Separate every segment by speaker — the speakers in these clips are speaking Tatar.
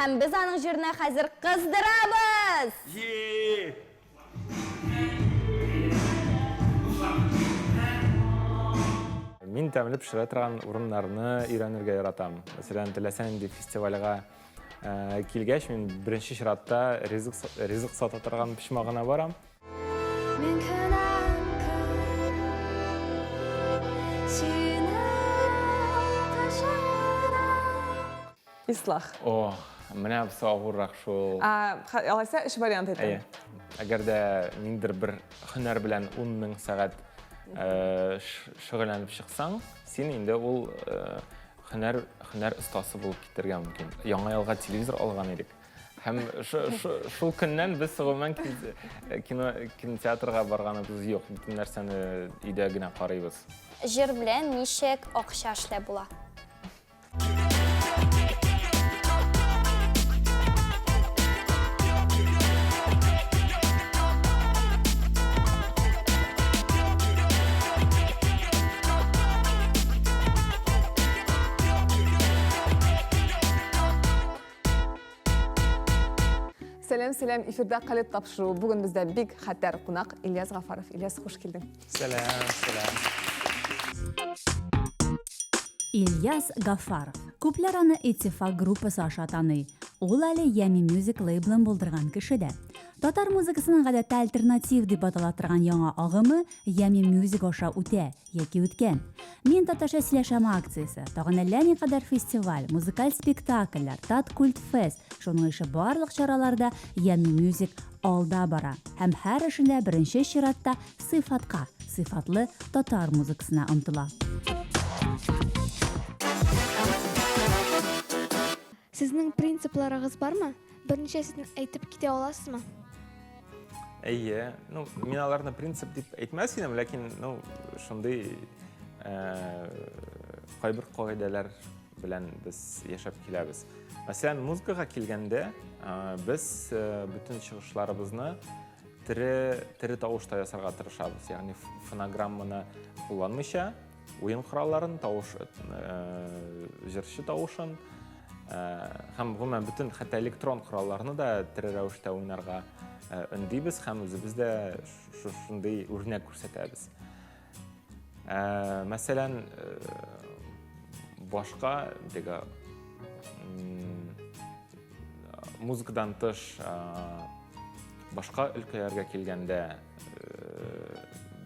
Speaker 1: Һәм без аның җырны хәзер кыздырабыз!
Speaker 2: Е!
Speaker 3: Мин тәмле пешерә торган урыннарны өйрәнергә яратам. Мәсәлән, теләсә нинди фестивальгә э, килгәч, мин беренче чиратта ризык, ризык сата торган почмагына барам.
Speaker 4: Ислах.
Speaker 3: О, менә бусы авыррак шул.
Speaker 4: Алайса өч вариант әйтәм.
Speaker 3: Әйе. Әгәр дә ниндидер бер һөнәр белән 10 мең сәгать э, шөгыльләнеп чыксаң, син инде ул э, һөнәр һөнәр остасы булып китәргә мөмкин. Яңа елга телевизор алган идек. Һәм шул көннән без гомумән кино кинотеатрга барганыбыз юк. Бөтен нәрсәне өйдә генә карыйбыз.
Speaker 1: Җыр белән ничек акча эшләп була?
Speaker 4: Сәлам, сәлам, эфирда Калет тапшыруы. Бүген бездә бик хәтәр кунак Ильяс Гафаров. Ильяс, хуш килдең.
Speaker 3: Сәлам, сәлам.
Speaker 5: Ильяс Гафаров. Күпләр аны Иттифак группасы аша таный. Ул әле Yummy Music лейблын булдырган кеше дә. Татар музыкасының гадәттә альтернатив дип атала торган яңа агымы Yummy Music аша үтә. Яки үткән. Мин татарча сөйләшәм акциясе, тагын әллә никадәр фестиваль, музыкаль спектакльләр, Таткультфест, шуның ише барлык чараларда Yummy Music алда бара һәм һәр эшендә беренче чиратта сыйфатка, сыйфатлы татар музыкасына омтыла.
Speaker 6: Сезнең принципларыгыз бармы? Берничәсен әйтеп китә аласызмы?
Speaker 3: Әйе, ну, мин аларны принцип дип әйтмәс идем, ләкин, ну, шундый э, кайбер кагыйдәләр белән без яшәп киләбез. Мәсәлән, музыкага килгәндә, э, без э, бөтен чыгышларыбызны тере тере тавышта ясарга тырышабыз, ягъни фонограмманы кулланмыйча, уен коралларын, тавыш, э, җырчы тавышын э, һәм гомумән бөтен хәтта электрон коралларны да тере рәвештә уйнарга э, өндибез һәм үзебез дә шушындый үрнәк күрсәтәбез. Мәсәлән, башка теге музыкадан тыш башка өлкәләргә килгәндә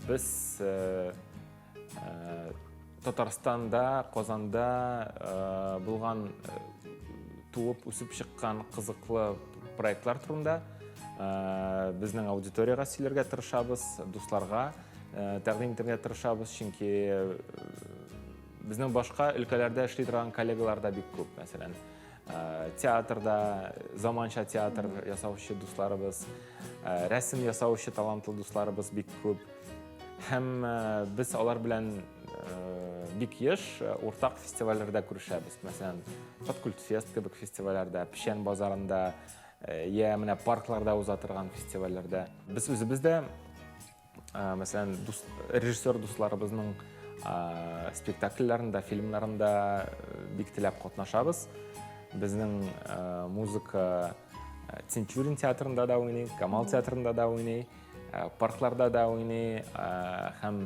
Speaker 3: без Э, Татарстанда, Казанда э, булган э, туып үсеп чыккан кызыклы проектлар турында безнең аудиториягә сөйләргә тырышабыз, дусларга тәкъдим итәргә тырышабыз, чөнки безнең башка өлкәләрдә эшли торган коллегалар да бик күп, мәсәлән, театрда заманча театр ясаучы дусларыбыз, рәсем ясаучы талантлы дусларыбыз бик күп. Һәм без алар белән бик еш уртак фестивальләрдә күрешәбез. Мәсәлән, Таткультфест кебек фестивальләрдә, Печән базарында, я менә паркларда уза торган фестивальләрдә. Без үзебез дә, мәсәлән, дус, режиссер дусларыбызның спектакльләрендә, фильмнарында бик теләп катнашабыз. Безнең музыка Тинчурин театрында да уйный, Камал театрында да уйный. Э, паркларда да уйный э, һәм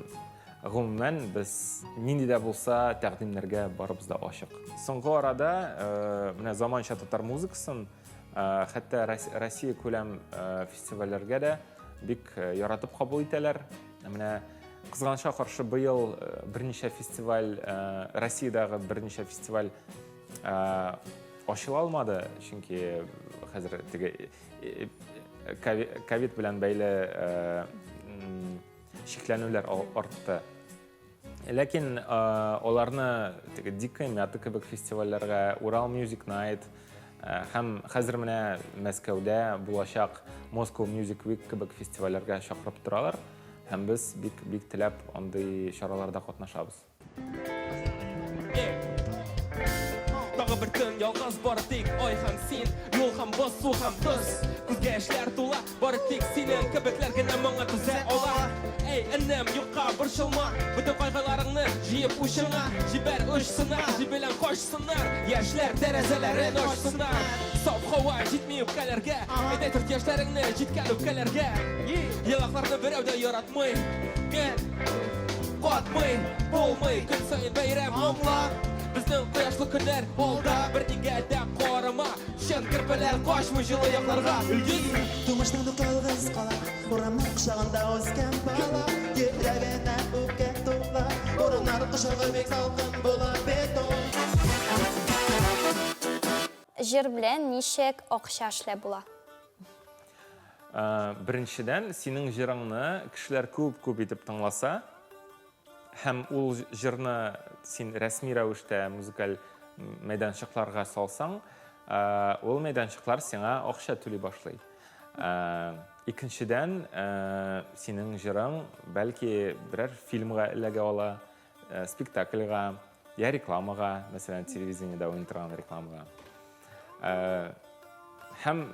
Speaker 3: гомумән без нинди дә булса тәкъдимнәргә барыбыз да ачык. Соңгы арада э, менә заманча татар музыкасын хәтта Россия күләм фестивальләргә дә бик яратып кабул итәләр. Менә кызганычка каршы быел берничә фестиваль Россиядәге берничә фестиваль ачыла алмады, чөнки хәзер теге ковид белән бәйле чикләнүләр артты. Ләкин аларны теге Дикая мята кебек фестивальләргә, Урал Music Night һәм хәзер менә Мәскәүдә булачак Moscow Music Week кебек фестивальләргә чакырып торалар. Һәм без бик бик теләп андый чараларда катнашабыз.
Speaker 2: бер төн ялгыз бары тик ай һәм син Юл һәм боз, су һәм тоз Күзгә яшьләр тула Бары тик синең кебекләр генә моңа түзә ала Эй, энем, юкка борчылма Бөтен кайгыларыңны җыеп учыңа Җибәр очсыннар, җил белән качсыннар Яшьләр тәрәзәләрен ачсыннар Саф һава җитми үпкәләргә Әйдә төрт яшьләреңне җиткән үпкәләргә Елакларны берәү дә яратмый Мин катмый, булмый Көн саен бәйрәм аңла Безнең кояшлы көннәр алда Бернигә дә карама Чын керпеләр качмый җылы якларга Илгиз!
Speaker 7: Тумыштан ук ялгыз кала, Урамнар кочагында үскән бала, Йөрәгенә үпкә тула, Урамнар кочагы бик салкын була, Бетон.
Speaker 1: Җыр белән ничек акча эшләп була?
Speaker 3: Беренчедән, синең җырыңны кешеләр күп-күп итеп тыңласа, һәм ул җырны син рәсми рәвештә музыкаль мәйданчыкларга салсаң, ул мәйданчыклар сиңа акча түли башлый. Икенчедән, синең җырың бәлки берәр фильмга эләгә ала, спектакльгә, я рекламага, мәсәлән, телевидениедә уйный торган рекламага. Һәм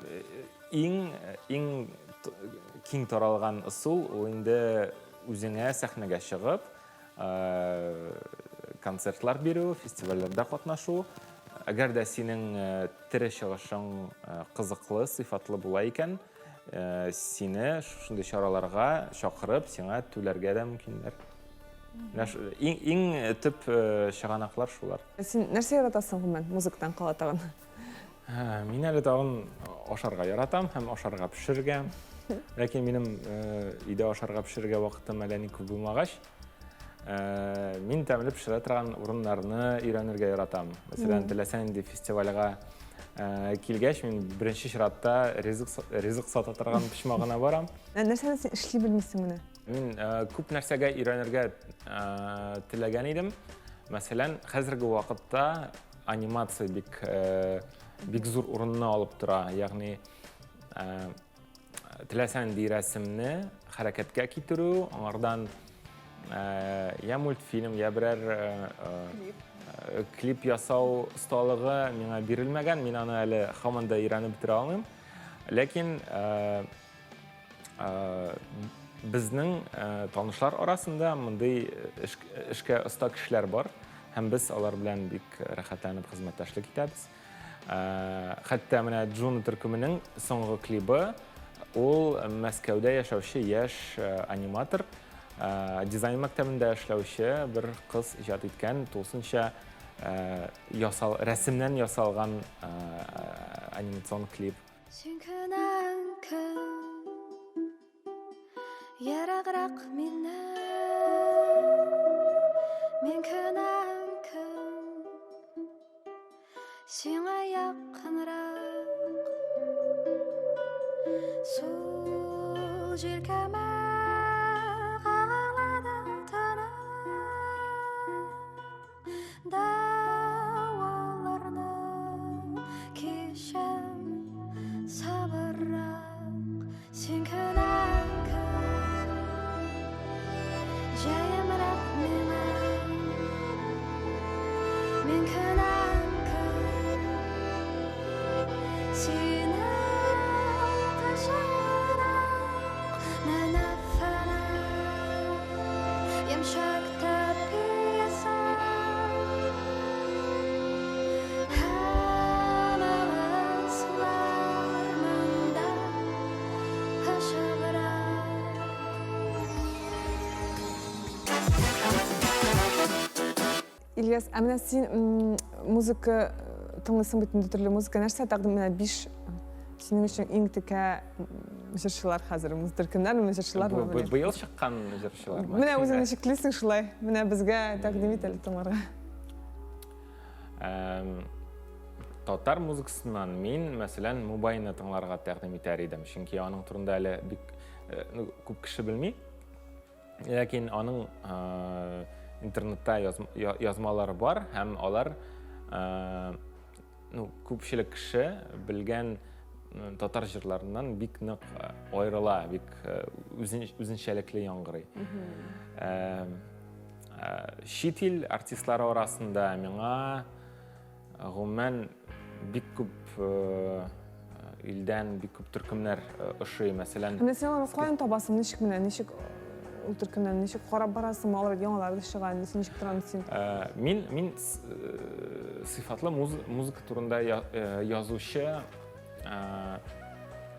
Speaker 3: иң иң киң таралган ысул ул инде үзеңә сәхнәгә чыгып, концертлар бирү, фестивальләрдә катнашу. Әгәр дә синең тере чыгышың кызыклы, сыйфатлы була икән, сине шушындый чараларга чакырып, сиңа түләргә дә мөмкиннәр. Иң, иң төп чыганаклар шулар.
Speaker 4: Син нәрсә яратасың гомумән, музыкадан кала тагын?
Speaker 3: Мин әле тагын ашарга яратам һәм ашарга пешерергә. Ләкин минем өйдә ашарга пешерергә вакытым әллә ни күп булмагач, мин тәмле пешерә торган урыннарны өйрәнергә яратам. Мәсәлән, теләсә нинди фестивальгә килгәч, мин беренче чиратта ризык, ризык сата торган почмагына барам.
Speaker 4: Нәрсәне син эшли белмисең менә?
Speaker 3: Мин күп нәрсәгә өйрәнергә теләгән идем. Мәсәлән, хәзерге вакытта анимация бик бик зур урынны алып тора. Ягъни теләсә нинди рәсемне хәрәкәткә китерү, аңардан я мультфильм, я берәр клип ясау осталыгы миңа бирелмәгән. Мин аны әле һаман да өйрәнеп бетерә алмыйм. Ләкин Безнең танышлар арасында мондый эшкә оста кешеләр бар һәм без алар белән бик рәхәтләнеп хезмәттәшлек итәбез. Хәтта менә Джуна төркеменең соңгы клибы ул Мәскәүдә яшәүче яшь аниматор, дизайн мәктәбендә эшләүче бер кыз иҗат иткән тулысынча ясал, рәсемнән ясалган анимацион клип.
Speaker 6: Син көннән көн ераграк миннән, Мин көннән көн сиңа якынрак. Сул җилкәмә кагылады тынып, Давылларны кичәм сабыррак, Син көннән көн җәемрәк миңа. Мин көннән көн сине кочаграк, Мәнәфәнә йомшак
Speaker 4: Ильяс, ә менә син музыка тыңлыйсың бит инде төрле музыка. Нәрсә тәкъдим менә 5 синең өчен иң текә җырчылар хәзер төркемнәрме, җырчылармы?
Speaker 3: Бу быел чыккан җырчылармы?
Speaker 4: Менә үзең ничек телисең шулай. Менә безгә тәкъдим ит әле тыңларга.
Speaker 3: Татар музыкасыннан мин, мәсәлән, Мубайны тыңларга тәкъдим итәр идем, чөнки аның турында әле бик э, ну, күп кеше белми. Ләкин аның э, интернетта язмалары бар һәм алар э, ну, күпчелек кеше белгән татар җырларыннан бик нык э, аерыла, бик э, үзенчәлекле яңгырый. Э, чит ил артистлары арасында миңа Гомумән, бик күп илдән бик күп төркемнәр ошый, мәсәлән.
Speaker 4: Менә син аларны каян табасың? Ничек менә, ничек ул төркемнәрне ничек карап барасың? Алар яңалары да чыга, син ничек торам син?
Speaker 3: Мин мин сыйфатлы музыка турында язучы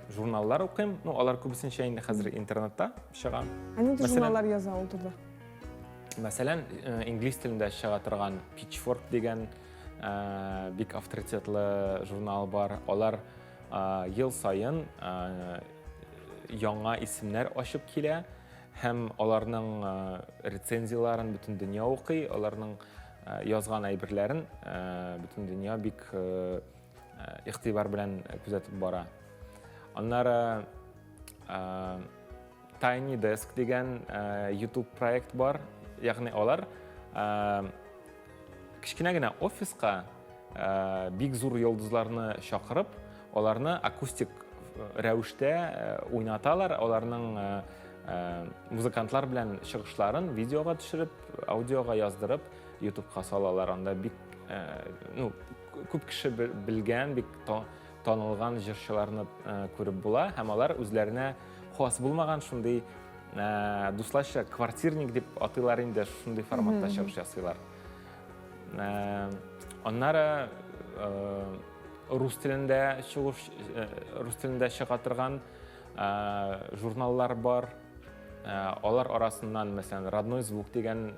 Speaker 3: журналлар укыйм. Ну, алар күбесенчә инде хәзер интернетта чыга.
Speaker 4: Ә нинди журналлар яза ул турыда?
Speaker 3: Мәсәлән, инглиз телендә чыга торган Pitchfork дигән бик авторитетлы журнал бар. Алар ел саен яңа исемнәр ачып килә һәм аларның рецензияләрен бөтен дөнья укый, аларның язган әйберләрен бөтен дөнья бик игътибар белән күзәтеп бара. Аннары Tiny Desk дигән YouTube проект бар. Ягъни алар кечкенә генә офиска бик зур йолдызларны чакырып, аларны акустик рәвештә уйнаталар, аларның музыкантлар белән чыгышларын видеога төшереп, аудиога яздырып, YouTubeка салалар. Анда бик ну, күп кеше белгән, бик танылган җырчыларны күреп була һәм алар үзләренә хас булмаган шундый дусларча квартирник дип атыйлар инде, шундый форматта чыгыш ясыйлар. Аннары рус телендә чыгыш, рус телендә чыга торган журналлар бар. Алар арасыннан, мәсәлән, Родной звук дигән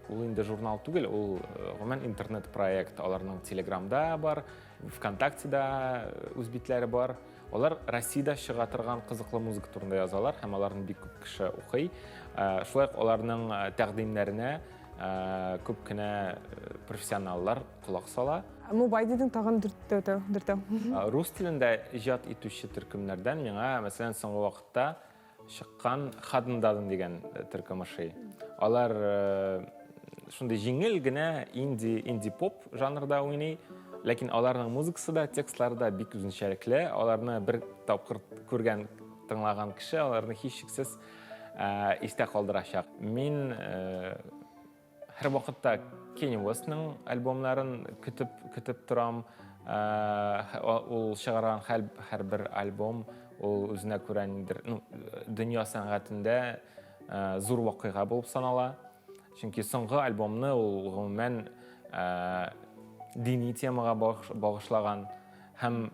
Speaker 3: ул инде журнал түгел, ул гомумән интернет проект. Аларның Телеграмда бар, ВКонтактеда үз битләре бар. Алар Россиядә чыга торган кызыклы музыка турында язалар һәм аларны бик күп кеше укый. Шулай ук аларның тәкъдимнәренә күп кенә профессионаллар колак сала.
Speaker 4: Мубай дидең тагын дүртәү, дүртәү.
Speaker 3: Рус телендә иҗат итүче төркемнәрдән миңа, мәсәлән, соңгы вакытта чыккан Хадындадын дигән төркем ошый. Алар шундый җиңел генә инди, инди-поп жанрда уйный, ләкин аларның музыкасы да, текстлары да бик үзенчәлекле. Аларны бер тапкыр күргән, тыңлаган кеше аларны һичшиксез истә калдырачак. Мин Һәрвакытта Kanye Westның альбомнарын көтеп, көтеп торам. Ул чыгарган һәрбер альбом ул үзенә күрә ниндидер, ну, дөнья сәнгатендә зур вакыйга булып санала. Чөнки соңгы альбомны ул гомумән дини темага багышлаган. Һәм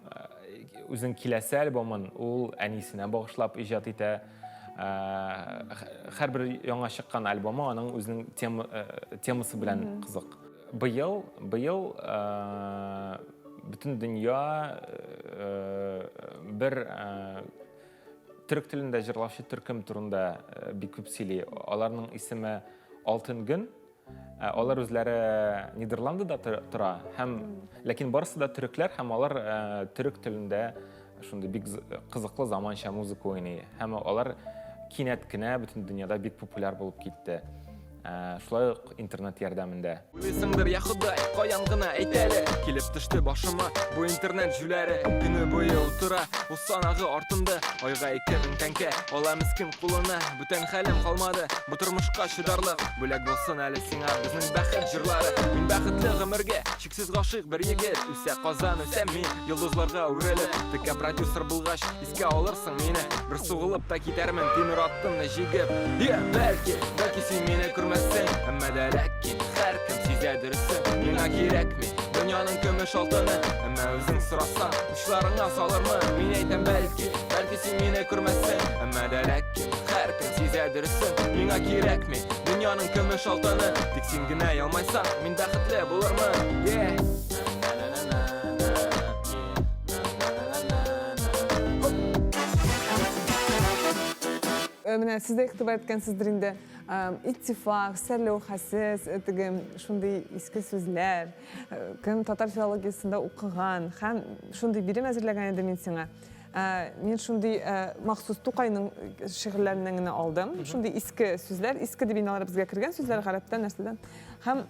Speaker 3: үзенең киләсе альбомын ул әнисенә багышлап иҗат итә. Һәрбер яңа чыккан альбомы аның үзенең тема, темасы белән кызык. Быел, быел бөтен дөнья бер төрек телендә җырлаучы төркем турында бик күп сөйли. Аларның исеме Алтын Гөн. Ә, алар үзләре Нидерландыда тора һәм ләкин барысы да төрекләр һәм алар ә, төрек телендә шундый бик кызыклы заманча музыка уйный һәм алар кинәт кенә бөтен дөньяда бик популяр булып китте. Ә, шулай ук интернет ярдәмендә.
Speaker 2: Уйлыйсыңдыр, я Ходай, каян гына әйт әле. Килеп төште башыма бу интернет җүләре. Көне буе утыра ул санагы артында. Айга 2000 тәңкә ала мескен кулына. Бүтән хәлем калмады бу тормышка чыдарлык. Бүләк булсын әле сиңа безнең бәхет җырлары. Мин бәхетле гомергә чиксез гашыйк бер егет. Үсә Казан, үсәм мин, йолдызларга үрелеп. Текә продюсер булгач, искә алырсың мине. Бер сугылып та китәрмен, тимер атымны җигеп. Йә, бәлки, бәлки син мине күрмәссең, әмма дә ләкин һәркем сизә дөресен. Миңа кирәкми дөньяның көмеш алтыны, әмма үзең сорасаң, Учларыңа салырмын, мин әйтәм бәлки, бәлки син мине күрмәссең, әмма дә ләкин һәркем сизә дөресен. Миңа кирәкми дөньяның көмеш алтыны, тик син генә елмайсаң, мин бәхетле булырмын. Yeah.
Speaker 4: Э, менә сез дә игътибар иткәнсездер инде э, иттифак сәрләүхәсез э, теге шундый иске сүзләр Кем татар филологиясендә укыган һәм шундый бирем әзерләгән идем мин сиңа. Ә, мин шундый ә, махсус Тукайның шигырьләреннән генә алдым. Шундый иске сүзләр, иске дип инде алар безгә кергән сүзләр гарәптән нәрсәдән. Һәм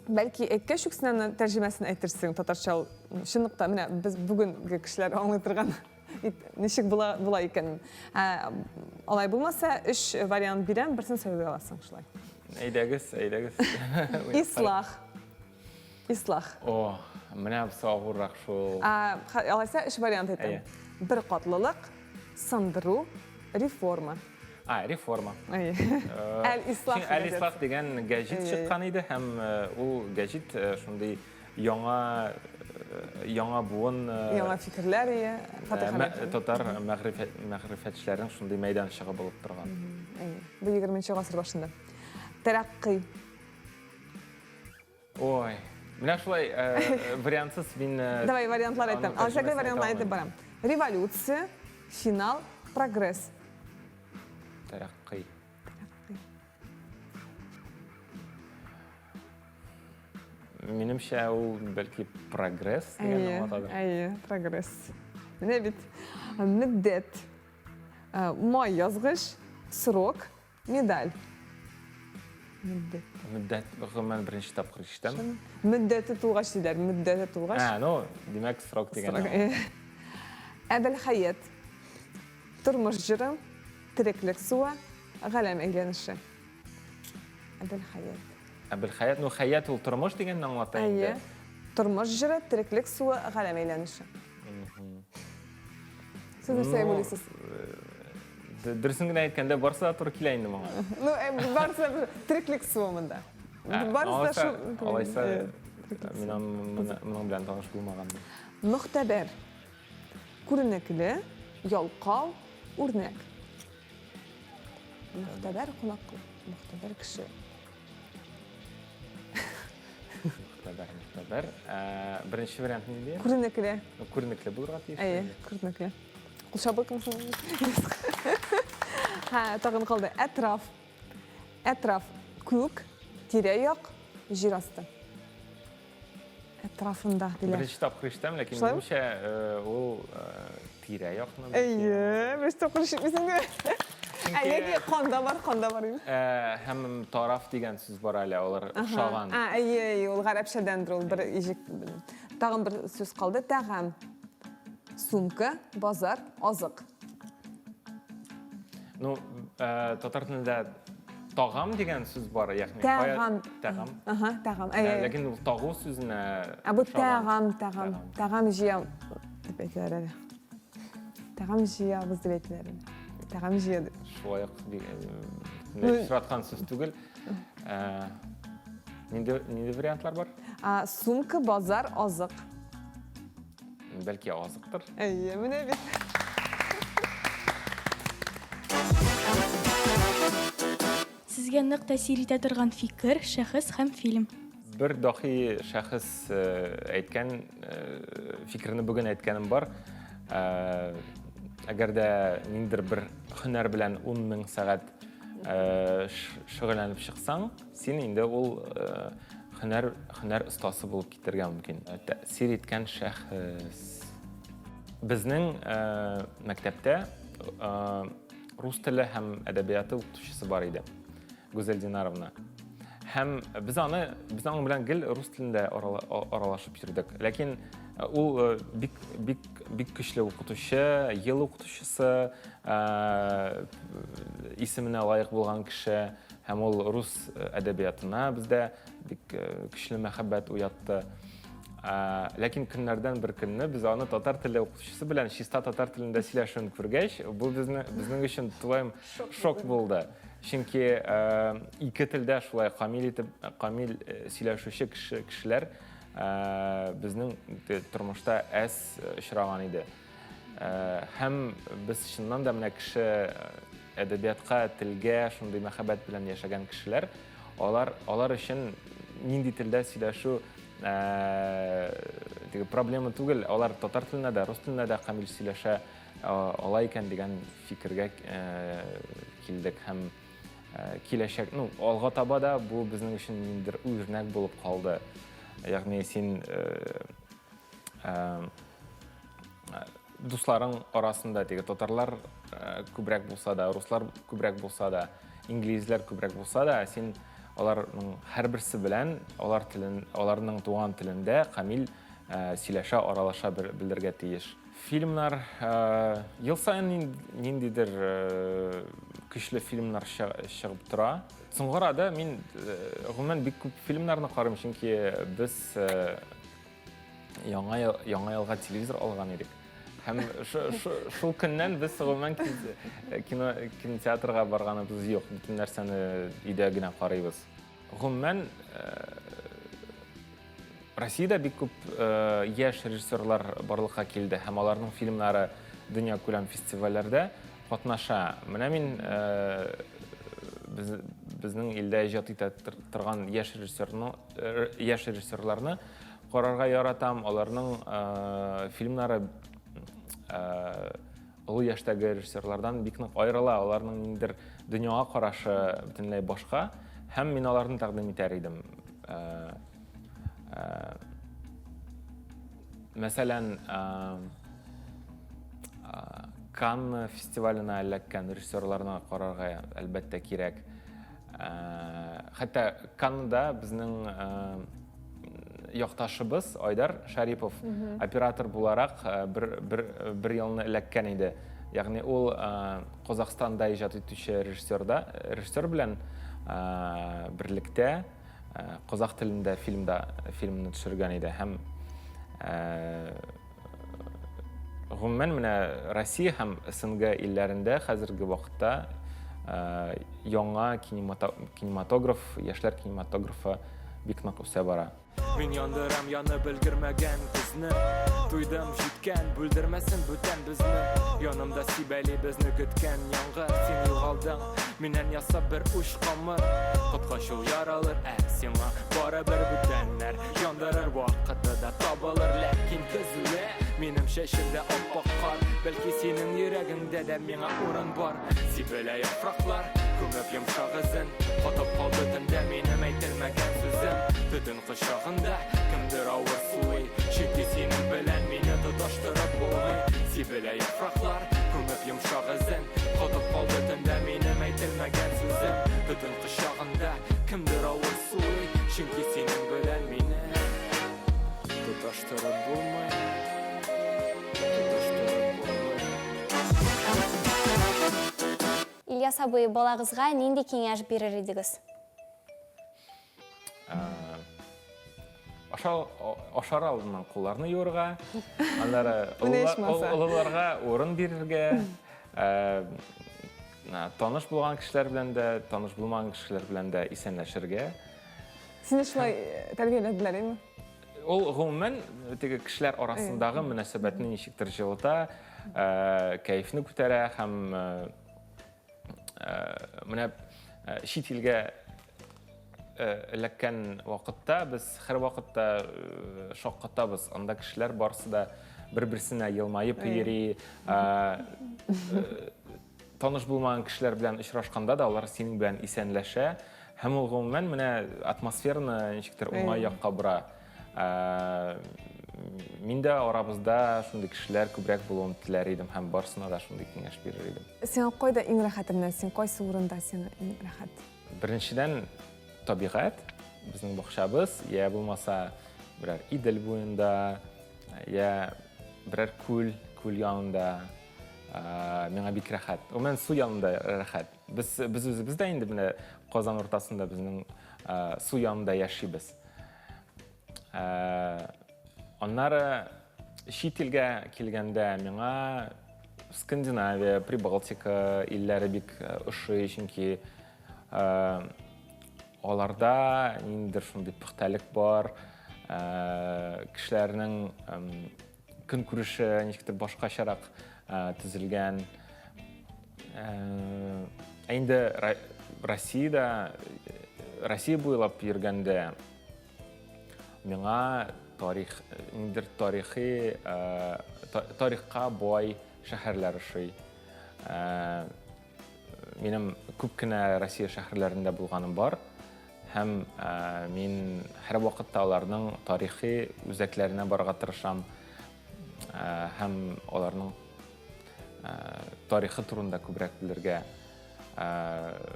Speaker 4: бәлки әйткәч үк син аны тәрҗемәсен әйтерсең татарча ул чынлыкта менә без бүгенге кешеләр аңлый торган ничек була була икән. Ә, алай булмаса, өч вариант бирәм, берсен сайлый аласың шулай.
Speaker 3: Әйдәгез, әйдәгез.
Speaker 4: Ислах. Ислах.
Speaker 3: О, менә бусы авыррак шул.
Speaker 4: Алайса өч вариант әйтәм. Бер катлылык, сындыру, реформа.
Speaker 3: А, реформа.
Speaker 4: Әл-Ислах.
Speaker 3: Әл-Ислах дигән гәҗит чыккан иде һәм ул гәҗит шундый яңа яңа буын
Speaker 4: яңа фикерләр ия
Speaker 3: татар мәгърифәтчеләренең шундый мәйданчыгы булып торган.
Speaker 4: Бу 20 гасыр башында. Тәрәккый.
Speaker 3: Ой, менә шулай вариантсыз мин
Speaker 4: Давай вариантлар әйтәм. Алсәгел вариантлар әйтеп барам. Революция, финал, прогресс.
Speaker 3: Тәрәккый.
Speaker 4: Тәрәккый.
Speaker 3: Минемчә, ул бәлки прогресс дигәнне аңлатадыр.
Speaker 4: Әйе, прогресс. Менә бит мөддәт, май язгыч, срок, медаль. Мөддәт.
Speaker 3: Мөддәт, гомумән, беренче тапкыр ишетәм.
Speaker 4: Мөддәте тулгач диләр, мөддәте тулгач.
Speaker 3: Ә, ну, димәк, срок дигән.
Speaker 4: Әбелхәят. Тормыш җыры, тереклек суы, галәм әйләнеше. Әбелхәят.
Speaker 3: Әбелхәят, ну хәят ул тормыш дигәнне аңлата инде.
Speaker 4: Әйе. Тормыш җыры, тереклек суы, галәм әйләнеше. Сез нәрсә уйлыйсыз?
Speaker 3: Дөресен генә әйткәндә, барысы да туры килә инде моңа.
Speaker 4: Ну, барысы да тереклек суы монда. Барысы да шул.
Speaker 3: Алайса, мин моның белән таныш булмаганмын.
Speaker 4: Мөхтәбәр. Күренекле, ялкау, үрнәк. Мөхтәбәр кунак, мөхтәбәр кеше.
Speaker 3: Мөхтәбәр, мөхтәбәр. Ә, беренче вариант нинди?
Speaker 4: Күренекле.
Speaker 3: Ну, күренекле булырга тиеш.
Speaker 4: Әйе, күренекле. Кул чабык Һә, тагын калды. Әтраф. Әтраф. Күк, тирә-як, җир асты. Әтрафында диләр.
Speaker 3: Беренче тапкыр ишетәм, ләкин минемчә ул тирә-якны.
Speaker 4: Әйе, беренче тапкыр ишетмисең дә. Ә яки канда бар, канда бар инде.
Speaker 3: Һәм тараф дигән сүз бар әле, алар охшаган.
Speaker 4: Ә, әйе, әйе, ул гарәпчәдәндер ул бер иҗек. Тагын бер сүз калды, тәгам. Сумка, базар, азык.
Speaker 3: Ну, э, татар телендә тагам дигән сүз бар, ягъни
Speaker 4: тәгам.
Speaker 3: Тәгам.
Speaker 4: Ага, тәгам.
Speaker 3: Әйе. Э, ләкин ул тагу сүзенә
Speaker 4: Ә бу тәгам, тәгам. Тәгам җыям дип әйтәләр әле. Тәгам җыябыз дип әйтәләр. Тәгам җыя дип.
Speaker 3: Шулай ук э, очраткан сүз түгел. Э, нинди нинди вариантлар бар?
Speaker 4: Сумка, базар, азык.
Speaker 3: Бәлки азыктыр.
Speaker 4: Әйе, менә бит.
Speaker 6: Сезгә нык тәэсир итә торган фикер, шәхес һәм фильм.
Speaker 3: Бер дахи шәхес э, әйткән э, фикерне бүген әйткәнем бар. Э, әгәр дә ниндидер бер һөнәр белән 10 мең сәгать шөгыльләнеп чыксаң, син инде ул һөнәр һөнәр остасы булып китәргә мөмкин. Тәэсир иткән шәхес. Безнең мәктәптә рус теле һәм әдәбияты укытучысы бар иде. Гүзәл Динаровна. Һәм без аны без аның белән гел рус телендә аралашып йөрдек. Ләкин ул бик бик бик көчле укытучы, ел укытучысы исеменә лаек булган кеше һәм ул рус әдәбиятына бездә бик көчле мәхәббәт уятты. Ләкин көннәрдән бер көнне без аны татар теле укытучысы белән чиста татар телендә сөйләшүен күргәч, бу безне безнең өчен тулаем шок булды. Чөнки ике телдә шулай камил итеп камил сөйләшүче кеше кешеләр безнең тормышта әз очраган иде. Һәм без чыннан да менә кеше әдәбиятка, телгә шундый мәхәббәт белән яшәгән кешеләр, Алар, алар өчен нинди телдә сөйләшү теге проблема түгел. Алар татар теленә дә, рус теленә дә камил сөйләшә ала икән дигән фикергә килдек һәм киләчәк, ну, алга таба да бу безнең өчен ниндидер үрнәк булып калды. Ягъни син дусларың арасында теге татарлар күбрәк булса да, руслар күбрәк булса да, инглизләр күбрәк булса да, син аларның һәрберсе белән алар телен, аларның туган телендә камил сөйләшә, аралаша белергә тиеш. Фильмнар ел саен ниндидер. көчле фильмнар чыгып тора. Соңгы арада мин гомумән бик күп фильмнарны карыйм, чөнки без яңа ел, яңа елга телевизор алган идек. Һәм шул көннән без гомумән кино кинотеатрга барганыбыз юк. Бөтен нәрсәне өйдә генә карыйбыз. Гомумән, Россиядә бик күп яшь режиссерлар барлыкка килде һәм аларның фильмнары дөньякүләм фестивальләрдә катнаша. Менә мин без, безнең илдә иҗат итә торган яшь режиссерны яшь режиссерларны карарга яратам. Аларның фильмнары олы яшьтәге режиссерлардан бик нык аерыла. Аларның ниндидер дөньяга карашы бөтенләй башка. Һәм мин аларны тәкъдим итәр идем. Мәсәлән, Канн фестиваленә эләккән режиссерларны карарга әлбәттә кирәк. Хәтта Каннда безнең якташыбыз Айдар Шарипов оператор буларак бер, бер, бер елны эләккән иде. Ягъни ул Казахстанда иҗат итүче режиссерда, режиссер белән берлектә Казах телендә фильмда фильмны төшергән иде һәм гомумән менә Россия һәм СНГ илләрендә хәзерге вакытта яңа кинематограф, яшьләр кинематографы бик нык үсә бара.
Speaker 2: Мин яндырам янып өлгермәгән күзне. Туйдым җиткән, бүлдермәсен бүтән безне. Янымда сибәли безне көткән яңгыр. Син югалдың, миннән ясап бер уч камыр. Коткач ул яралыр, ә сиңа барыбер бүтәннәр яндырыр вакыты да табылыр. Ләкин көзле минем чәчемдә ап-ак кар. Бәлки синең йөрәгеңдә дә миңа урын бар. Сибелә яфраклар, күмеп йомшак эзен. Катып калды төндә минем әйтелмәгән сүзем. Төтен кочагында кемдер авыр сулый. Чөнки синең белән мине тоташтырып булмый. Сибелә яфраклар, күмеп йомшак эзен. Катып калды төндә минем әйтелмәгән сүзем. Төтен кочагында кемдер авыр сулый. Чөнки синең белән мине тоташтырып булмый. Тоташтырып булмый.
Speaker 1: Ильяс абый, балагызга нинди киңәш бирер идегез?
Speaker 3: Ашау, ашар алдыннан кулларны юырга, аннары олыларга урын бирергә, таныш булган кешеләр белән дә, таныш булмаган кешеләр белән дә исәнләшергә.
Speaker 4: Сине шулай тәрбияләделәр, әйме?
Speaker 3: Ул гомумән теге кешеләр арасындагы мөнәсәбәтне ничектер җылыта, кәефне күтәрә һәм менә чит илгә эләккән вакытта без һәрвакытта шаккатабыз. Анда кешеләр барысы да бер-берсенә елмаеп йөри. Таныш булмаган кешеләр белән очрашканда да алар синең белән исәнләшә. Һәм ул гомумән менә атмосфераны ничектер уңай якка бора. Мин дә арабызда шундый кешеләр күбрәк булуын теләр идем һәм барысына да шундый киңәш бирер идем.
Speaker 4: Сиңа кайда иң рәхәт менә? Син кайсы урында сиңа иң рәхәт?
Speaker 3: Беренчедән, табигать, безнең бакчабыз, я булмаса берәр Идел буенда, я берәр күл, күл янында миңа бик рәхәт. Гомумән, су янында рәхәт. Без, без үзебез дә инде менә Казан уртасында безнең су янында яшибез. Аннары чит илгә килгәндә миңа Скандинавия, Прибалтика илләре бик ошый, чөнки аларда ниндидер шундый пөхтәлек бар, кешеләрнең көнкүреше ничектер башкачарак төзелгән. Ә инде Россиядә, Россия буйлап йөргәндә миңа тарих, ниндидер тарихи, тарихка бай шәһәрләр ошый. Минем күп кенә Россия шәһәрләрендә булганым бар. Һәм мин һәрвакытта аларның тарихи үзәкләренә барырга тырышам һәм аларның тарихы турында күбрәк белергә.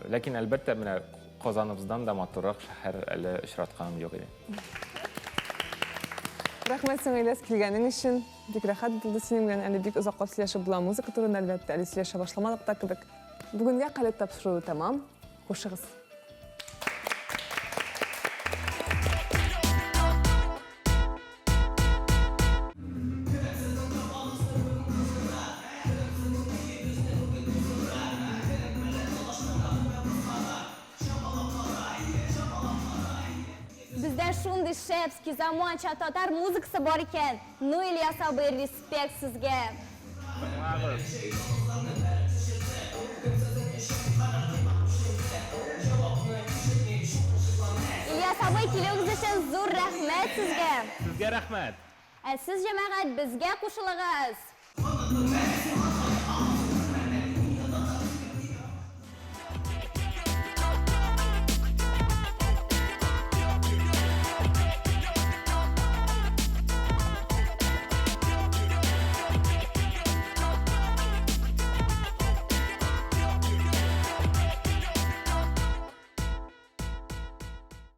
Speaker 3: Ләкин, әлбәттә, менә Казаныбыздан да матуррак шәһәр әле очратканым юк иде.
Speaker 4: Рәхмәт сиңа, Ильяс, килгәнең өчен. Бик рәхәт булды синең белән. Әле бик озаклап сөйләшеп була музыка турында, әлбәттә, әле сөйләшә башламадык та кебек. Бүгенгә калеб тапшыруы тәмам. Хушыгыз.
Speaker 1: Бездә шундый шәпский, заманча татар музыкасы бар икән. Ну, Ильяс абый, респект сезгә.
Speaker 3: Тыңлагыз.
Speaker 1: Ильяс абый, килүегез өчен зур рәхмәт сезгә.
Speaker 3: Сезгә рәхмәт.
Speaker 1: Ә сез, җәмәгать, безгә кушылыгыз.